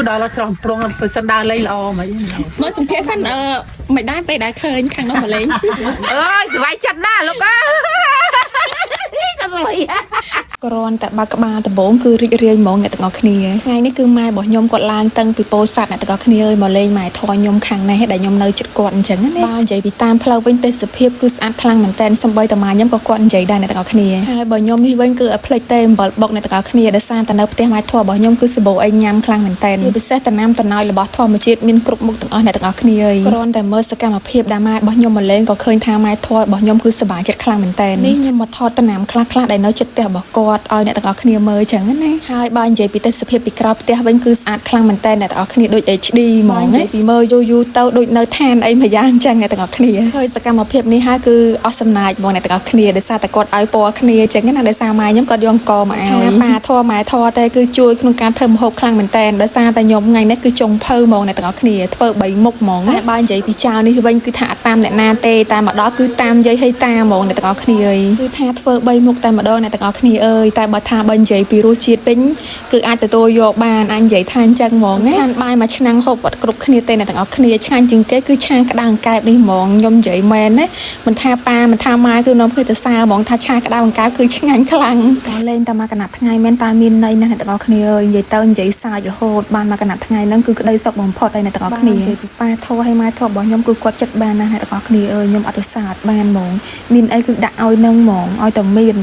ដល់ច្រោះប្រងបើសិនដើរលេងល្អមិន មើលសម្ភារសិនអឺមិនដែរពេលដែលឃើញខាងនោះមកលេង អើយសុវ័យចិត្តណាស់លោកអើយទៅសុវ័យ គ្រាន់តែបើកក្បាលដំបូងគឺរីករាយហ្មងអ្នកទាំងអស់គ្នាថ្ងៃនេះគឺម៉ែរបស់ខ្ញុំគាត់ឡើងតឹងពីពោធិ៍សាត់អ្នកទាំងអស់គ្នាអើយមកលេងម៉ែធរខ្ញុំខាងនេះដែលខ្ញុំនៅជិតគាត់អញ្ចឹងណាបើនិយាយពីតាមផ្លូវវិញទេសភាពគឺស្អាតខ្លាំងមែនតើសំបីតាម៉ែខ្ញុំក៏គាត់និយាយដែរអ្នកទាំងអស់គ្នាហើយបើខ្ញុំនេះវិញគឺអត់ភ្លេចទេអំបិលបុកអ្នកទាំងអស់គ្នាដោយសារតែនៅផ្ទះម៉ែធររបស់ខ្ញុំគឺសម្បូរអីញ៉ាំខ្លាំងមែនតើជាពិសេសតំណាំតំណោយរបស់ធម្មជាតិមានគ្រប់មុខទាំងអស់អ្នកទាំងអស់គ្នាអើយគ្រាន់តែមើលសកម្មភាពដែលម៉ែរបស់ខ្ញុំមកលេងក៏ឃើញថាម៉ែធររបស់ខ្ញុំគឺសប្បាយចិត្តខ្លាំងមែនតើនេះខ្ញុំមកថតតំណាំខ្លះៗដែលនៅជិតផ្ទះរបស់គាត់ឲ្យអ្នកទាំងអស់គ្នាមើលចឹងណាហើយបើនិយាយពីទេសភាពពីក្រៅផ្ទះវិញគឺស្អាតខ្លាំងមែនតើអ្នកទាំងអស់គ្នាដូច HD ហ្មងណាពីមើលយូរយូរទៅដូចនៅឋានអីមួយយ៉ាងចឹងអ្នកទាំងអស់គ្នាឃើញសកម្មភាពនេះហើយគឺអស់សំណាចហ្មងអ្នកទាំងអស់គ្នាដោយសារតែគាត់ឲ្យពណ៌គ្នាចឹងណាដោយសារម៉ែខ្ញុំគាត់យកអង្គមកឲ្យប៉ាធរម៉ែធរតែគឺជួយក្នុងការធ្វើម្ហូបខ្លាំងមែនតើដោយសារតែខ្ញុំថ្ងៃនេះគឺចុងភៅហ្មងអ្នកទាំងអស់គ្នាធ្វើ3មុខហ្មងណាបើនិយាយពីចៅនេះវិញគឺថាអត់តាមអ្នកណាទេតែមកដល់គឺតាមយាយឲ្យតាហ្មងអ្នកទាំងអស់គ្នាអើយគឺថាធ្វើ3មុខតែម្ដងអ្នកទាំងអស់គ្នាអើយតែបើថាបើនិយាយពីរសជាតិវិញគឺអាចទទួលយកបានអាចនិយាយថាអញ្ចឹងហ្មងណាខានបាយមួយឆ្នាំងហូបអត់គ្រប់គ្នាទេអ្នកទាំងអស់គ្នាឆ្ងាញ់ជាងគេគឺឆាក្តៅអង្កែបនេះហ្មងខ្ញុំនិយាយមែនណាមិនថាប៉ាមិនថាម៉ែគឺនាំគ្នាទៅសើហ្មងថាឆាក្តៅអង្កែបគឺឆ្ងាញ់ខ្លាំងក៏លេងតែមួយកណាត់ថ្ងៃមែនតើមានន័យណាស់អ្នកទាំងអស់គ្នាអើយនិយាយទៅនិយាយសើចរហូតបានមួយកណាត់ថ្ងៃហ្នឹងគឺក្តីសុខបំផុតហើយអ្នកទាំងអស់គ្នានិយាយពីប៉ាធေါ်ហើយម៉ែធေါ်របស់ខ្ញុំគឺគាត់ចិត្តបានណាស់អ្នកទាំងអស់គ្នាអើយខ្ញុំអត់ទៅសើអត់បានហ្មងមានអីគឺដាក់ឲ្យនឹងហ្មងឲ្យតែមាន